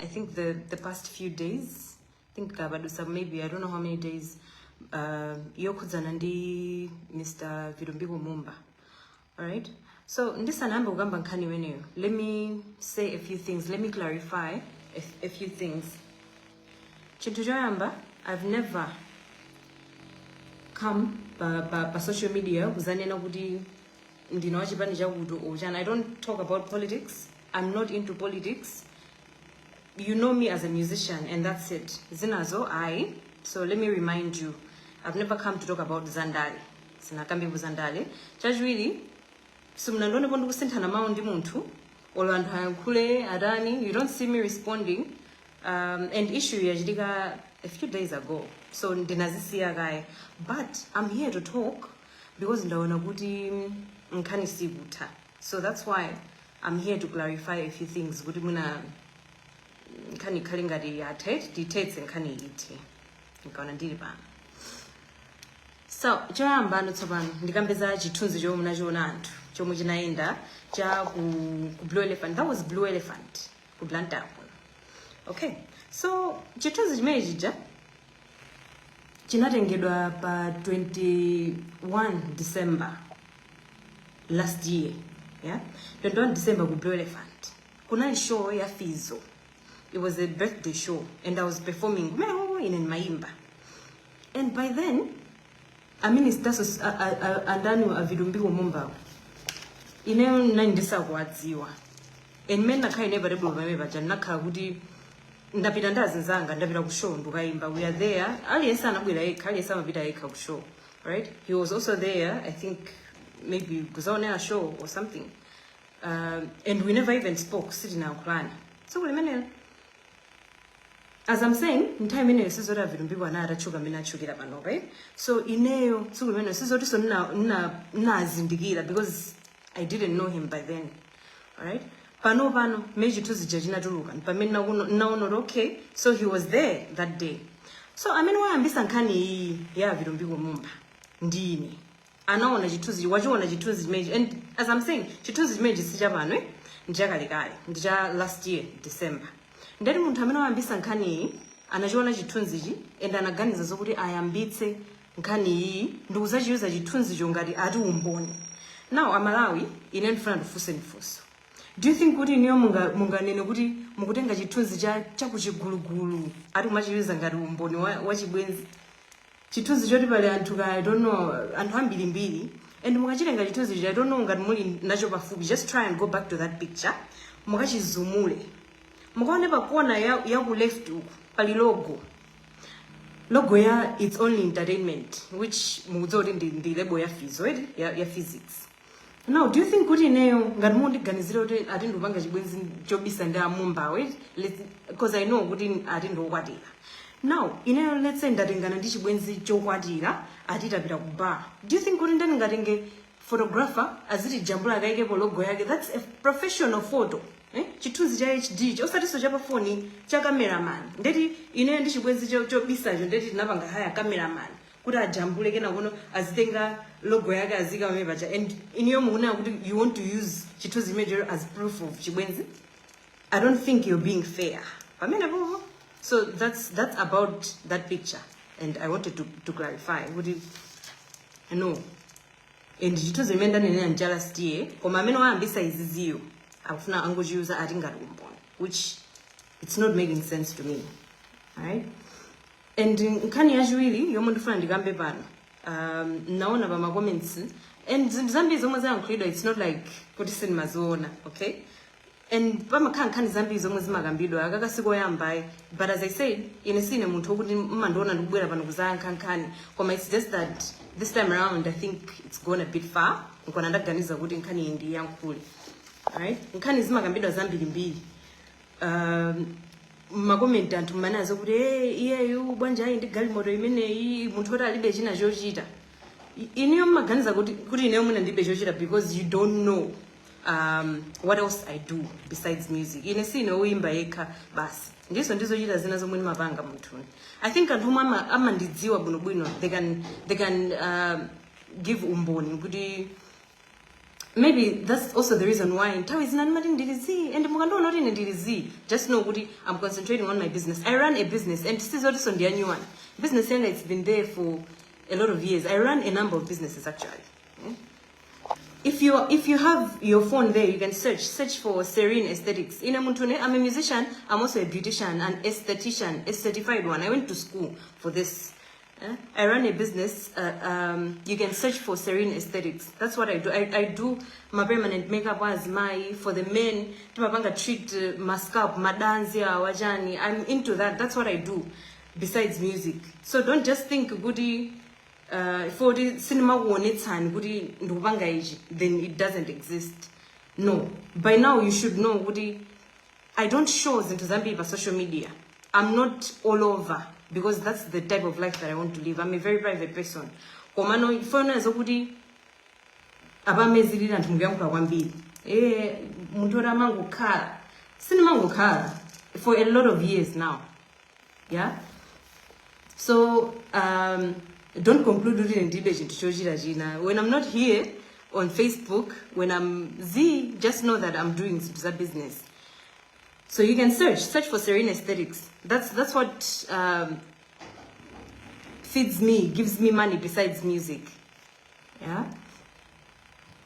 I think the past few days, I think kabadusa maybe, I don't know how many days, yokhudzana ndi Mr Vitumbiko Mumba. Alright, so ndisanayambe kukamba nkhani imeneyo, let me say a few things, let me clarify a few things. Chinthu choyamba, I've never come pa social media kuzanena kuti ndine wachipani chakuti uchani. I don't talk about politics. I'm not into politics. You know me as a musician and that's it. Zinazo ayi. So let me remind you, I've never come to talk about zandale, sinakambe zandale. Chachiwiri, simunandionepo ndikusinthana mawu ndi munthu, olo anthu ayankhule atani, you don't see me responding. And issue yachitika a few days ago, so ndinazisiya kaye, but I'm here to talk because ndaona kuti nkhani sikutha. So that's why I'm here to clarify a few things, kuti mwina nkhani ikhale ngati yathe, tithetse nkhani ithe nkaona ndili pano. So choyamba ano tsopano ndikambeza chithunzi chomwe munachiona anthu, chomwe chinayenda cha ku Blue Elephant. That was Blue Elephant ku Blantyre. Okay, so chithunzi chimene chija chinatengedwa pa 21 December last year, yeah, 21 December ku Blue Elephant. Kunali show ya Fizo. It was a birthday show and I was performing kumeneko, ine ndimayimba. And by then a minister andani, a Vitumbiko Mumbawo, ineyo nani ndisakuwadziwa. And mmene nakhala ine patebolo pamene paja, ndinakhala kuti ndapita ndi azinzanga, ndapita ku show ndikayimba. We are there, aliyense anabwera yekha, aliyense amapita yekha ku show, right? He was also there, I think maybe kuzaonera show or something, and we never even spoke, sitinayankhulana tsiku limenelo. As I'm saying, nthawi imeneyo sizoti a Vitumbiko ana atatchuka amene atchukira pano, right? So ineyo tsiku limeneyo sizotinso ndinazindikira because I didn't know him by then, alright? Pano pano mmene chithunzi chija chinatuluka, pamene naona kuti okay, so he was there that day. So amene wayambisa nkhani iyi ya Vitumbiko Mumba ndine. Anaona chithunzi, wachiona chithunzi chimenechi. And as I'm saying, chithunzi chimenechi sichapano, eh? Ndichakalekale, ndicha last year December. Ndati munthu amene wayambisa nkhani iyi anachiona chithunzichi and anaganiza zokuti ayambitse nkhani iyi ndikuzachiuza chithunzicho ngati ati umboni. Now Amalawi, ine ndifuna ndifunse mfunso. Do you think kuti iniyo munganene kuti mukutenga chithunzi cha chakuchigulugulu ati kumachiuza ngati umboni wa chibwenzi? Chithunzi choti pali anthu ka, I don't know, anthu ambirimbiri, and mukachitenga chithunzi cha, I don't know ngati muli nacho pafupi, just try and go back to that picture, mukachizumule, mukaone pa kona ya ku left uku pali logo ya It's Only Entertainment, which mukudziwa kuti ndi label ya Fizo, right? Ya Physics. Now do you think kuti ineyo, ngati mundiganizire kuti ati ndikupanga chibwenzi chobisa ndi amumba, wait, because I know kuti ati ndiokwatira. Now ineyo, let's say ndatengana ndi chibwenzi chokwatira, ati tapita ku bar, do you think kuti ndingatenge photographer aziti jambula, akaikepo logo yake? That's a professional photo, eh? Chithunzi cha HD, osatinso cha pafoni, cha cameraman. Ndeti ineyo ndi chibwenzi chobisacho, ndeti tinapanga hire cameraman kuti ajambule, kena kuno azitenga logo yake azika pamene paja. And iniyo mukunena kuti you want to use chithunzi chimenecho as proof of chibwenzi? I don't think you're being fair pamene popo. So that's about that picture and I wanted to clarify kuti no. And chithunzi imene ndanenera ncha last year, koma amene wayambisa iziziyo akufuna angochiyuza ati ngati umboni, which it's not making sense to me, alright? And nkhani yachiwiri yomwe ndifuna ndikambe pano, naona pa ma comments and zinthu zambiri zomwe zayankhulidwa, it's not like kuti sindimaziona, okay? And pamakhala nkhani zambiri zomwe zimakambidwa, akakasikoyambayi. But as I said, ine sine munthu wokuti mmandiona ndikubwera pano kuzayankha nkhani, koma it's just that this time around I think it's gone a bit far, nkona ndaganiza kuti nkhani iyi ndiyankhule, alright? Nkhani zimakambidwa zambirimbiri. Ma comment anthu mmanazo kuti, "Hey, iyeyu bwanja ayi ndi galimoto imeneyi, munthu oti alibe china chochita." Inuyo mmaganiza kuti ineyo mwina ndilibe chochita because you don't know what else I do besides music. Ine sine woyimba yekha basi, ndiso ndizochita zina zomwe ndimapanga munthuni. I think anthu omwe amandidziwa bwinobwino, they can give umboni kuti Maybe that's also the reason why nthawi zina ndimati ndili zii, and mukandiona kuti ine ndili zii, just know kuti I'm concentrating on my business. I run a business, and sizotinso ndi a new one. Business yanga, it's been there for a lot of years. I run a number of businesses, actually. If you have your phone there, you can search for Serene Aesthetics. Ine munthune, I'm a musician, I'm also a beautician, an esthetician, a certified one. I went to school for this. I run a business. You can search for Serene Aesthetics. That's what I do. I do my permanent makeup as my for the men. Timapanga treat ma scalp, madanzi, wajani. I'm into that. That's what I do besides music. So don't just think kuti for the sindimakuonetsani kuti ndikupanga ichi, then it doesn't exist. No. By now you should know kuti I don't show zinthu zambiri pa social media. I'm not all over because that's the type of life that I want to live. I'm a very private person. Komano ifona zokuti apamezilira anthu mukuyankhula kwambiri. Munthu oti amangokhala. Sindimangokhala for a lot of years now. Yeah? So don't conclude kuti ndilibe chinthu chochita china. When I'm not here on Facebook, when I'm zii, just know that I'm doing zinthu za business. So you can search for Serene Aesthetics. That's what feeds me, gives me money besides music. Yeah.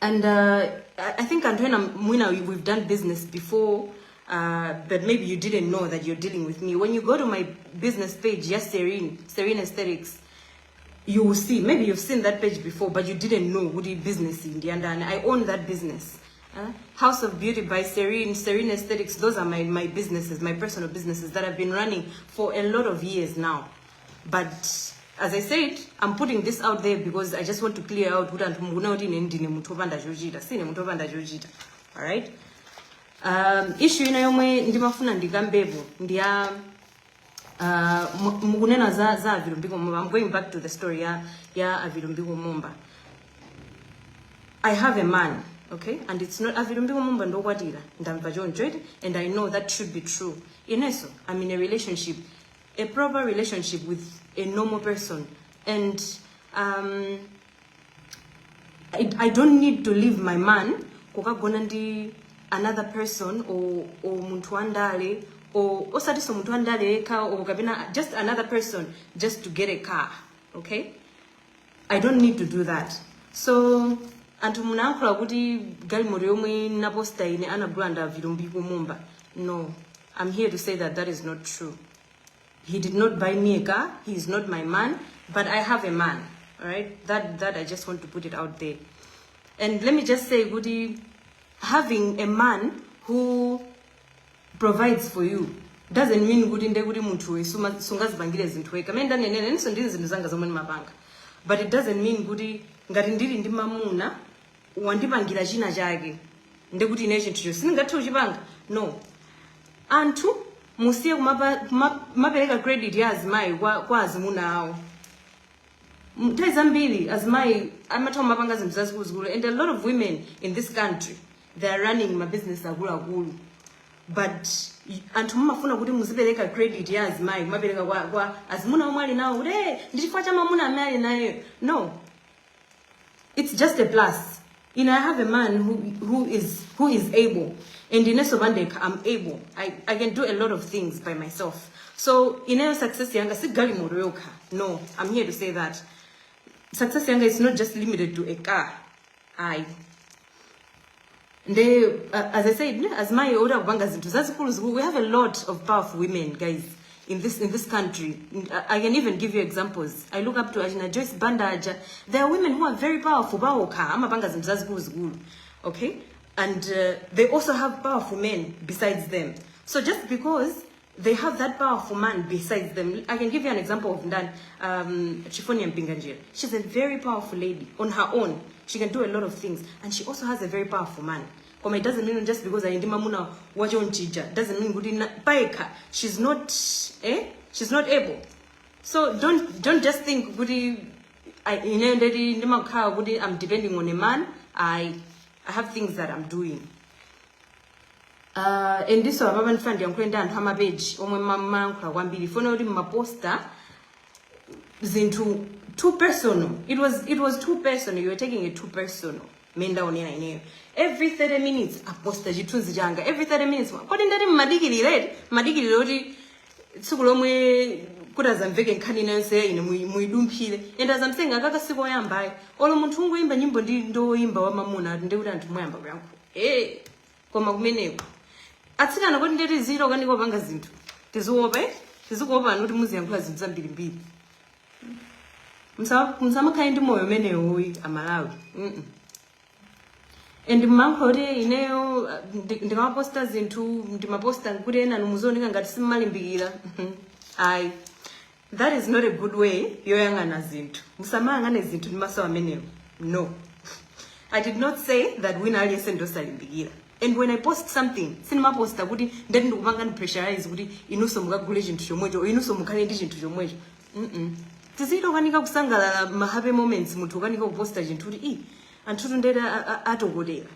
And I think anthu ena mwina we've done business before, but maybe you didn't know that you're dealing with me. When you go to my business page, yes, Serene Aesthetics, you will see. Maybe you've seen that page before, but you didn't know what the business in the and I own that business. House of Beauty by Serene, Serene Aesthetics, those are my businesses, my personal businesses that I've been running for a lot of years now. But as I said, I'm putting this out there because I just want to clear out kuti anthu mukuona kuti ine ndine munthu wopanda chochita. Sine munthu wopanda chochita. Alright? Issue ina yomwe ndimafuna ndikambepo ndi ya mukunena za a Vitumbiko Mumba. I'm going back to the story ya a Vitumbiko Mumba. I have a man, okay? And it's not a Vitumbiko Mumba ndokwatira, ndamva choncho eti, and I know that should be true. Ineso, I'm in a relationship, a proper relationship with a normal person, and I don't need to leave my man kukagona ndi another person or munthu wandale or osatinso munthu wandale yekha or kapena just another person just to get a car, okay? I don't need to do that. So anthu munayankhula kuti galimoto yomwe naposta ine anagula nda Vitumbiko Mumba. No, I'm here to say that that is not true. He did not buy me a car. He is not my man, but I have a man. All right, that I just want to put it out there. And let me just say kuti, having a man who provides for you doesn't mean kuti nde kuti munthu sungazipangire zinthu wekha. Amene ndanenera inenso ndili zinthu zanga zomwe ndimapanga, but it doesn't mean kuti ngati ndili ndi mamuna wandipangira china chake ndekuti ine chinthucho sindingathe kuchipanga. No, anthu musiye kumapereka credit ya azimayi kwa azimuna awo. Nthawi zambiri azimayi amatha kumapanga zinthu zazikuluzikulu, and a lot of women in this country, they are running mabusiness akuluakulu, but anthu mumafuna kuti muzipereka credit ya azimayi kumapereka kwa azimuna omwe ali nawo kuti, "Hey, ndi chifukwa cha mamuna amene ali nayo." No, it's just a plus. I have a man who is able, and ineso pandekha I'm able. I can do a lot of things by myself. So ineyo success yanga si galimoto yokha. No, I'm here to say that success yanga is not just limited to a car. Ayi. Nde as I said, azimayi oti akupanga zinthu zazikulu zikulu. We have a lot of powerful women, guys, in this country. I can even give you examples. I look up to achina Joyce Banda aja. There are women who are very powerful paokha, amapanga zinthu zazikulu zikulu, okay? And they also have powerful men besides them. So just because they have that powerful man besides them, I can give you an example of Ndan Triephonia Mpinganjira. She's a very powerful lady on her own. She can do a lot of things, and she also has a very powerful man. Koma it doesn't mean just because ali ndi mamuna wachonchija doesn't mean kuti payekha she's not, eh? She's not able. So don't just think kuti ine ndeti ndimakhala kuti I'm depending on a man. I have things that I'm doing. And this apapa ndifuna ndiyankhule ndi anthu ama page omwe mayankhula kwambiri funa kuti mmaposta zinthu too personal. It was too personal. You were taking it too personal. Mmene ndaonera ineyo, every 30 minutes aposta chithunzi changa, every 30 minutes. Kodi ndati mmadikirire, mmadikirire kuti tsiku lomwe kuti azamveke nkhani inayonse ine muyidumphire? And as I'm saying, akaka sikoyambayi. Olo munthu ungoyimba nyimbo ndi ndoyimba wa mamuna, ati ndikuti anthu muyamba kuyankhula. Koma kumeneko atsikana, kodi ndeti zilo kanika kupanga zinthu? Tiziopa, eh? Tizikuopani kuti muziyankhula zinthu zambirimbiri. Musamakhale ndi moyo umenewoyi, Amalawi. And mmankho kuti ineyo ndikamaposta zinthu, ndimaposta nkuti ena muzioneka ngati simmalimbikira. Ayi, that is not a good way yoyang'ana zinthu. Musamayang'ane zinthu ndi maso amenewo. No, I did not say that wina aliyense ndosalimbikira. And when I post something, sindimaposta kuti ndati ndikupangani pressurize kuti inunso mukagule chinthu chomwecho, inunso mukhale ndi chinthu chomwecho. Tizito kanika kusangalala ma happy moments. Munthu ukanika kuposta chinthu kuti i anthutu ndere atokotera.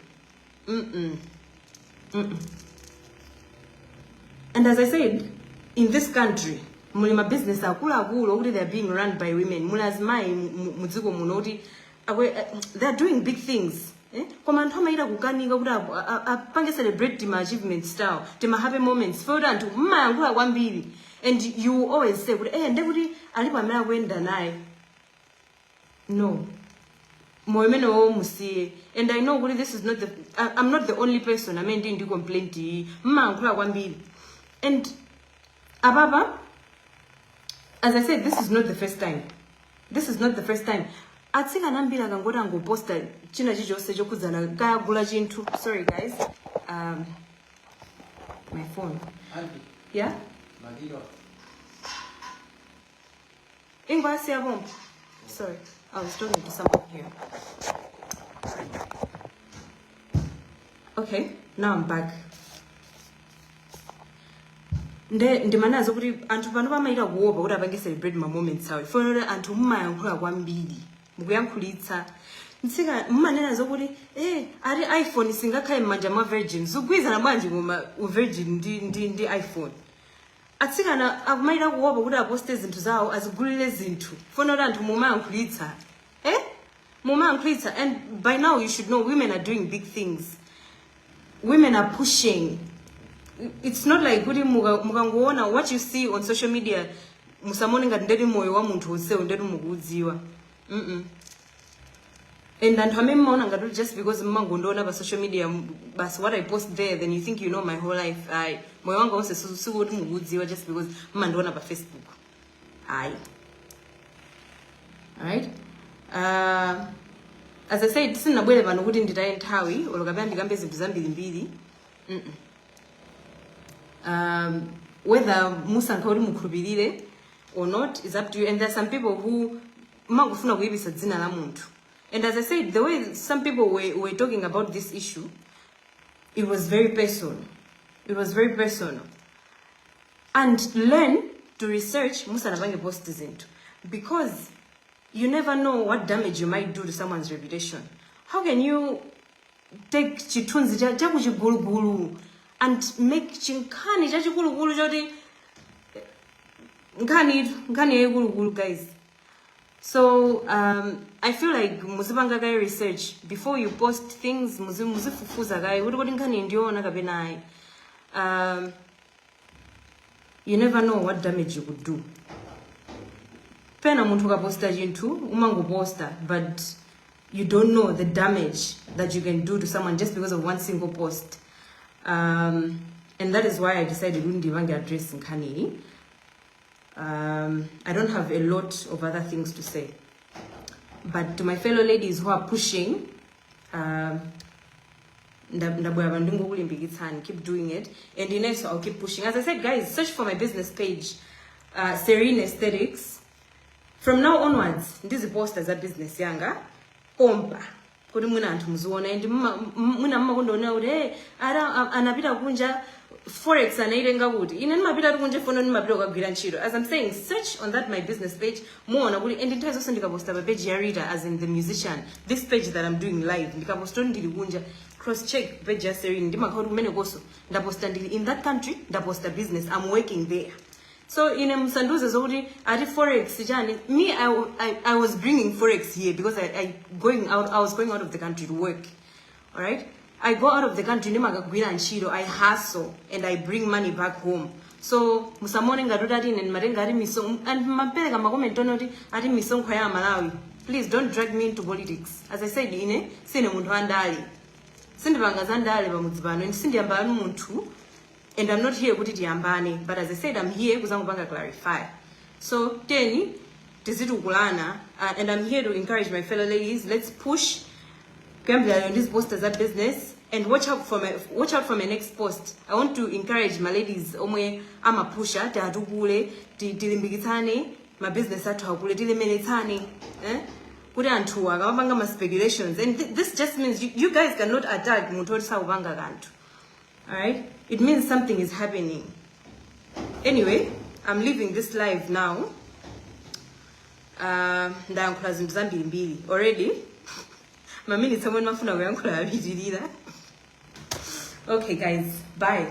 And as I said, in this country muli ma business akuluakulu okuti they are being run by women. Muli azimayi mudziko muno kuti they are doing big things, eh? Koma anthu amayita kukanika kuti apange celebrate tima achievements tawo, tima happy moments, for kuti anthu mmayankhula kwambiri. And you always say kuti ndekuti alipo amene akuyenda naye. No, moyo umenewo musiye. And I know kuti this is not the I'm not the only person amene ndili ndi complaint iyi. Mmayankhula kwambiri. And apapa, as I said, this is not the first time. This is not the first time. Atsikana ambiri akangoti angoposta china chilichonse chokhudzana kayagula chinthu. Sorry guys, my phone. Andy, Yeah? Madiro. Ingwasi bomb. Sorry, I was talking to someone here. Okay, now I'm back. Nde ndimanazo kuti anthu pano pamayita kuopa kuti apange celebrate ma moments awo, fonera anthu mumayankhula kwambiri, mukuyankhulitsa ntsika. Mumanena zokuti ati iPhone singakhale m'manja mwa virgin. Zikugwirizana bwanji koma virgin ndi iPhone? Atsikana akumayita kuopa kuti aposte zinthu zawo, azigulire zinthu, fonera anthu mumayankhulitsa, eh? Mumayankhulitsa. And by now you should know women are doing big things. Women are pushing. It's not like kuti mukangoona what you see on social media, musamone ngati ndeti moyo wa munthu onsewo ndeti mukuudziwa. And anthu amene mmaona ngati kuti just because mmangondiona pa social media, basi, what I post there, then you think you know my whole life. Ayi, moyo wanga wonse sikuti mukuudziwa just because mmandiona pa Facebook, ayi. Alright, as I said, sindinabwere pano kuti nditaye nthawi olo kapena ndikambe zinthu zambirimbiri. Whether musankha kuti mukhulupirire or not is up to you. And there are some people who mangofuna kuyipisa dzina la munthu. And as I said, the way some people were talking about this issue, it was very personal. It was very personal. And learn to research musanapange post zinthu, because you never know what damage you might do to someone's reputation. How can you take chithunzi chakuchigulugulu and make chinkhani chachikulukulu, choti nkhani, nkhani yayikulukulu, guys? So I feel like muzipanga kaye research before you post things. Muzifufuza kaye kuti nkhani ndiyoona kapena ayi. You never know what damage you could do. Pena munthu ukaposta chinthu, umangoposta, but you don't know the damage that you can do to someone just because of one single post. And that is why I decided kuti ndipange address nkhaniyi. I don't have a lot of other things to say, but to my fellow ladies who are pushing, ndabwera pano ndingokulimbikitsani, keep doing it. And inenso I'll keep pushing. As I said, guys, search for my business page, Serene Aesthetics. From now onwards ndiziposta za business yanga pompa, kuti mwina anthu muziona. And mwina mmakondaonera kuti hey, ara anapita kunja, forex anaitenga kuti. Ine ndimapita kunja fono ndimapita kukagwira ntchito. As I'm saying, search on that my business page, muona kuti. And nthawi zonse ndikaposta pa page ya Rita, as in the musician, this page that I'm doing live, ndikaposta kuti ndili kunja, cross check page ya Serene, ndimakhala kuti kumene koso ndaposta ndili in that country, ndaposta business, I'm working there. So ine musandiuze zokuti ati forex chani. Me, I was bringing forex here because I was going out of the country to work. All right, I go out of the country, ndimakagwira ntchito, I hustle and I bring money back home. So musamone ngati kuti ati ine ndimatenga ati misonkho and mapereka ma comment ono kuti ati misonkho ya Malawi. Please don't drag me into politics. As I said, ine sine munthu wandale, sindipanga za ndale pamudzi pano and sindiyambani munthu and I'm not here kuti tiyambane, but as I said, I'm here kuzangopanga clarify. So teni tizitukulana, and I'm here to encourage my fellow ladies. Let's push. Kuyambira lero ndiziposta za business and watch out for my next post. I want to encourage my ladies omwe amapusha, tiatukule, tilimbikitsane, ma business athu akule, tilemeretsane, eh? Kuti anthu akamapanga ma speculations and this just means you guys cannot attack munthu oti sakupanga kanthu. Alright, it means something is happening. Anyway, I'm leaving this live now. Ndayankhula zinthu zambirimbiri already, ma minutes omwe ndimafuna kuyankhula apitirira. Okay guys, bye.